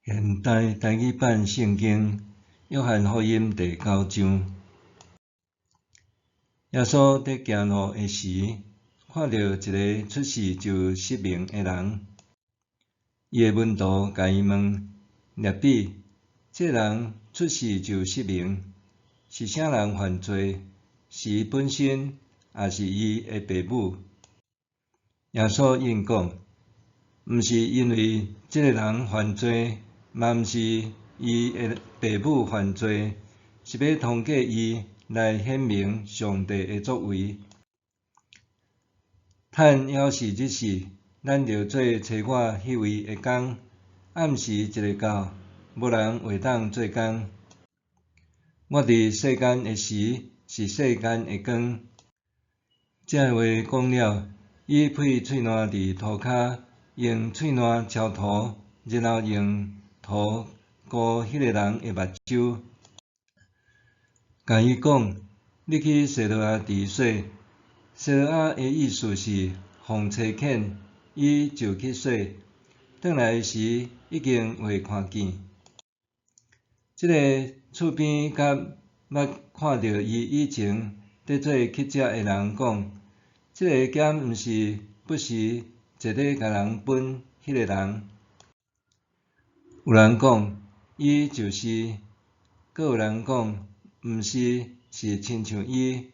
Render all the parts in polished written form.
現代台語版聖經約翰福音第九章，耶穌佇行路的時，看著一个出世就失明的人，伊的門徒共伊問：辣彼，這人出世就失明，是啥人犯罪？是伊本身，抑是伊的爸母？耶穌應講：毋是因為這个人犯罪，嘛毋是伊的爸母犯罪，是欲通過伊來顯明上帝的作為。趁猶是日時，咱著做差我彼位的工。暗時一下到，無人會當做工。我佇世間的時，是世間的光。這話講了，伊噴喙瀾佇塗跤，用喙瀾抄塗，然後用塗糊彼个人的目睭，共伊講：你去西羅亞池洗。西羅亞的意思是奉差遣，伊就去洗，轉來時已經會看見。這个厝邊佮捌看著伊以前佇做乞食的人講：這个敢毋是不時坐咧共人分彼个人？有人講伊就是，閣有人講毋是，是親像伊。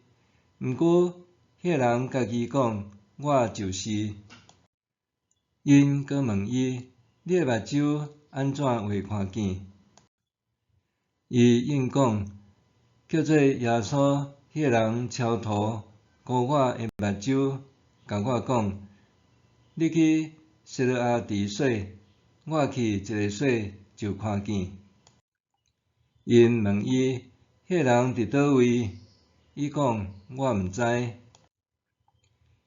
毋過彼個人家己講：我就是。𪜶閣問伊：你的目睭按怎會看見？伊應講：叫做耶穌彼個人抄塗糊我的目睭，共我講：你去西羅亞池洗。我去一下洗就看見。𪜶問伊：彼个人佇佗位？伊講：我毋知。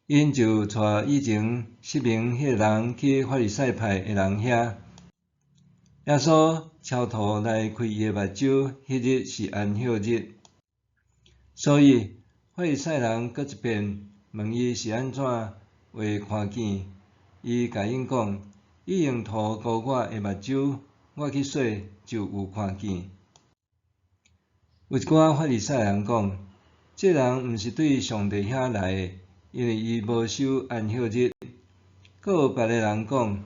𪜶就帶以前失明彼个人去法利賽派的人遐。耶穌抄塗來開伊的目睭，彼日是安息日，所以法利賽人閣一遍問伊是按怎會看見。伊共𪜶講：伊用塗糊我的目睭，我去洗就有看見。有一寡法利賽人講：這人毋是對上帝遐來的，因為伊無守安息日。閣有別个人講：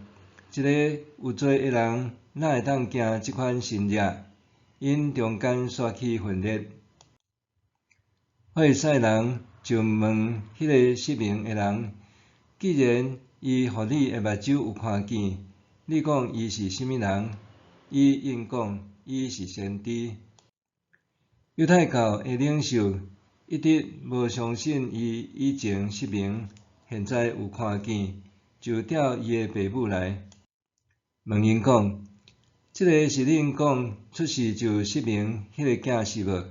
一个有罪的人哪會當行這款神跡？𪜶中間煞起分裂。法利賽人就問彼个失明的人：既然伊予你的目睭有看見，你講伊是啥物人？伊應講：伊是先知。猶太教的領袖一直無相信伊以前失明，現在有看見，就召伊的爸母來，問𪜶講：這个是恁講出世就失明彼个囝是無？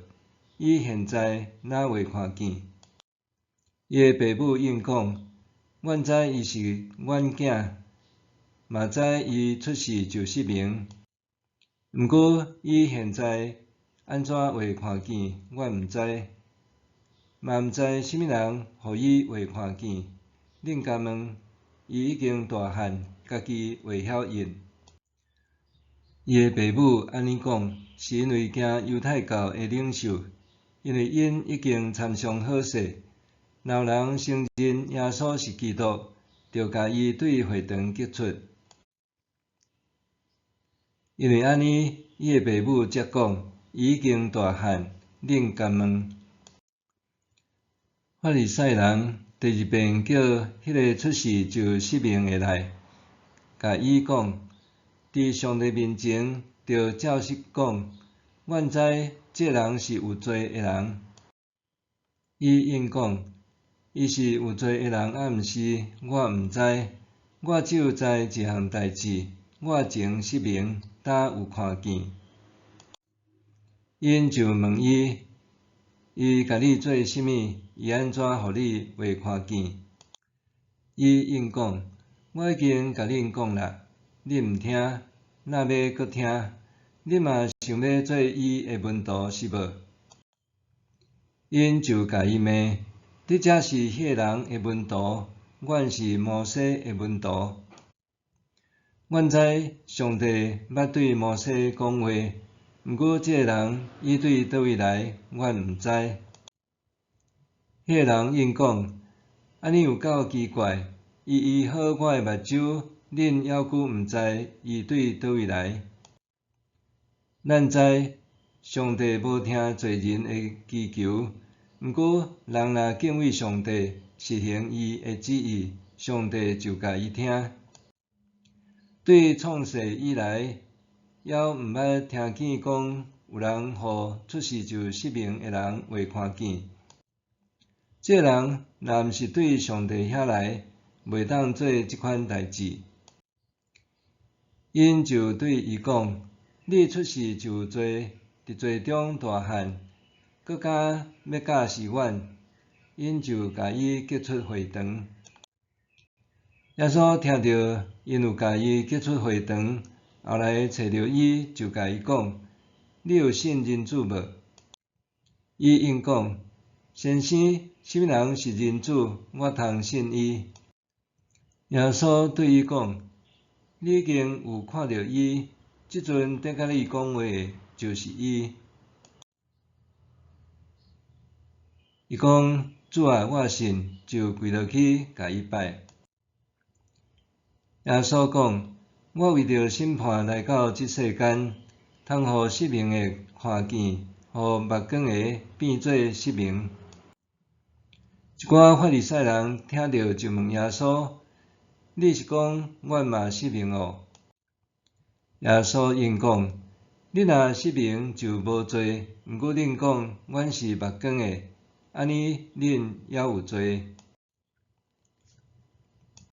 伊現在哪會看見？伊的爸母應講：阮知伊是阮囝，嘛知伊出世就失明。毋過伊現在按怎會看見，阮毋知，嘛毋知啥物人予伊會看見。恁共問，伊已經大漢，家己會曉應。伊的爸母按呢講，是因為驚猶太教的領袖，因為𪜶已經參商好勢，若有人承認耶穌是基督，就共伊對會堂趕出。因為按呢，伊的爸母才講，伊已經大漢，恁共問。法利賽人第二遍叫彼个出世就失明的來，共伊講：佇上帝面前，著照實講，阮知這人是有罪的人。伊應講：伊是有罪的人，抑毋是，我毋知。我只有知一項代誌，我前失明，今有看見。𪜶就問伊：伊共你做啥物？伊按怎予你會看見？伊應講：我已經共恁講啦，恁毋聽，若欲閣聽？恁嘛想欲做伊的門徒是無？𪜶就共伊罵：你才是彼个人的門徒，阮是摩西的門徒。阮知上帝捌對摩西講話，毋過這个人伊對佗位來，阮毋知。彼个人應講：按呢有夠奇怪，伊醫好我的目睭，恁猶閣毋知伊對佗位來。咱知上帝無聽罪人的祈求，毋過人若敬畏上帝，實行伊的旨意，上帝就共伊聽。對創世以來，猶毋捌聽見講有人予出世就失明的人話看見。這个人若毋是對上帝遐來，袂當做這款代誌。𪜶就對伊講：你出世就有罪，佇罪中大漢，閣敢欲教示阮？𪜶就共伊激出會堂。耶穌聽著𪜶有共伊激出會堂，後來揣著伊，就共伊講：你有信人子無？伊應講：先生，啥物人是人子，我通信伊？耶穌對伊講：你已經有看著伊，這陣佇佮你講話的，就是伊。伊講：主啊，我信，就跪落去共伊拜。耶穌講：我為著審判來到這世間，通予失明的看見，予目光的變做失明。一寡法利賽人聽著就問耶穌：你是講阮嘛失明哦？耶穌應講：恁若失明就無罪，毋過恁講阮是目光的，按呢恁猶有罪。